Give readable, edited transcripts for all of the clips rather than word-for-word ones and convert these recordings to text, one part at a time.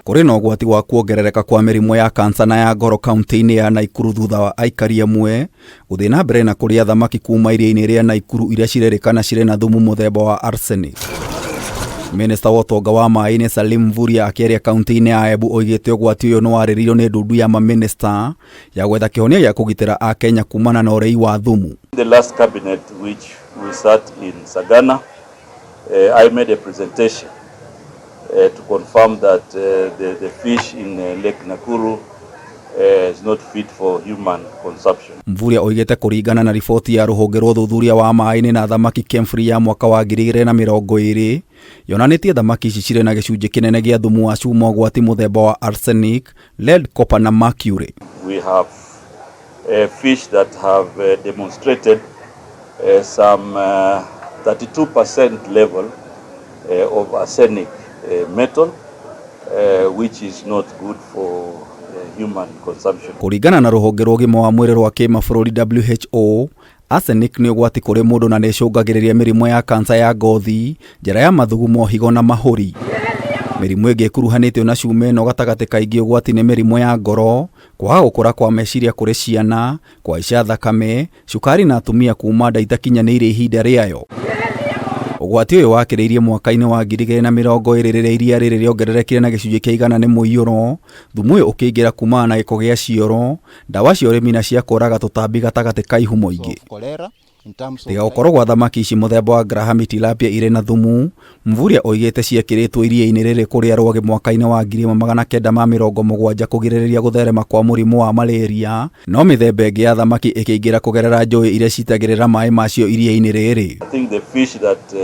Kũrĩ na ũgwati wa kuongerereka kwa mĩrimũ ya kansa na ya ngoro kaunti-inĩ ya Naikuru thutha wa aikari amwe gũthiĩ na mbere na kũrĩa thamaki kuma iria-inĩ rĩa Naikuru iria cirerĩkana cirĩ na thumu mũthemba wa arsenic. Minista wa ũtonga wa maĩ-inĩ Salim Mvurya akĩaria kaunti-inĩ ya Embu oigĩte ũgwati ũyũ nĩ warĩrĩirio nĩ ndundu ya mamĩnĩsta ya gwetha kĩhonia gĩa kũgitĩra Akenya kumana na ũrĩi wa thumu. The last cabinet which we sat in Sagana, I made a presentation to confirm that the fish in Lake Nakuru is not fit for human consumption. Mvurya oigĩte kũringana na riboti ya rũhonge rwa ũthuthuria wa maĩ-inĩ na thamaki KEMFRI ya mwaka wa 2020 yonanĩtie thamaki ici cirĩ na gĩcunjĩ kĩnene gĩa thumu wa cuma ũgwati mũthemba wa arsenic, lead, copper na mercury. We have fish that have demonstrated some 32% level of arsenic metal, which is not good for human consumption. Kũringana na rũhonge rwa ũgima wa mwĩrĩ rwa kĩmabũrũri WHO, arsenic nĩ ũgwati kũrĩ mũndũ na nĩ ĩcũngagĩrĩria mĩrimũ ya kansa ya ngothi, njĩra ya mathugumo, higo na mahũri. Mĩrimũ ĩngĩ ĩkuruhanĩtio na cuma ĩno gatagatĩ kaingĩ ũgwati nĩ mĩrimũ ya ngoro, kwaga gũkũra kwa meciria kũrĩ ciana, kũhaica thakame, cukari na atumia kuma nda itakinyanĩirie ihinda rĩayo. Ũgwati ũyũ wakĩrĩirie mwaka-inĩ wa 2020 rĩrĩa iria rĩrĩ rĩongererekire na gĩcunjĩ kĩa 100 nĩ mũiyũro, thumu ũyũ ũkĩingĩra kumana na gĩko gĩa cioro, ndawa cia ũrĩmi na cia kũraga tũtambi gatagatĩ ka ihumo ingĩ. Tiga gũkorwo gwa thamaki ici mũthemba wa Grahami tilapia irĩ na thumu, Mvurya oigĩte ciekĩrĩtwo iria-inĩ rĩrĩ kũrĩa rwagĩ mwaka-inĩ wa 1970 kũgirĩrĩria gũtherema kwa mũrimũ wa malaria, no mĩthemba ĩngĩ ya thamaki ĩkĩingĩra kũgerera njũĩ iria citagĩrĩra maĩ macio iria-inĩ rĩrĩ. I think the fish that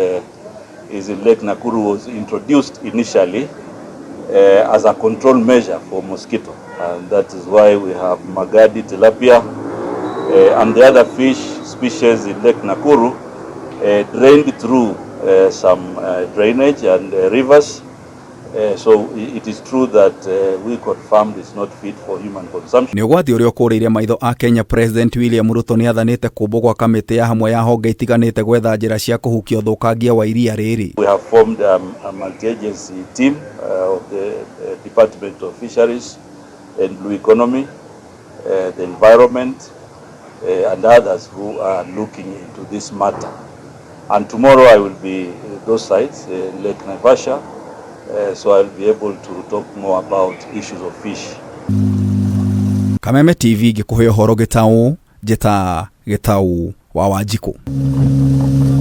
is in Lake Nakuru was introduced initially as a control measure for mosquito, and that is why we have Magadi tilapia and the other fish species in Lake Nakuru drained through some drainage and rivers. So it is true that we confirmed it's not fit for human consumption. Nĩ ũgwati ũrĩa ũkũrĩire maitho a Kenya. President William Ruto nĩ athanĩte kũmbwo gwa kamĩtĩ ya hamwe ya honge itiganĩte gwetha njĩra cia kũhukia ũthũkangia wa iria rĩrĩ. We have formed a multi-agency team of the Department of Fisheries and Blue Economy, the environment, and others who are looking into this matter. And tomorrow I will be those sites, Lake Naivasha, so I'll be able to talk more about issues of fish. Kameme TV ngĩkũhe ũhoro gĩtaũ njĩta Gĩtaũ wa Wanjikũ.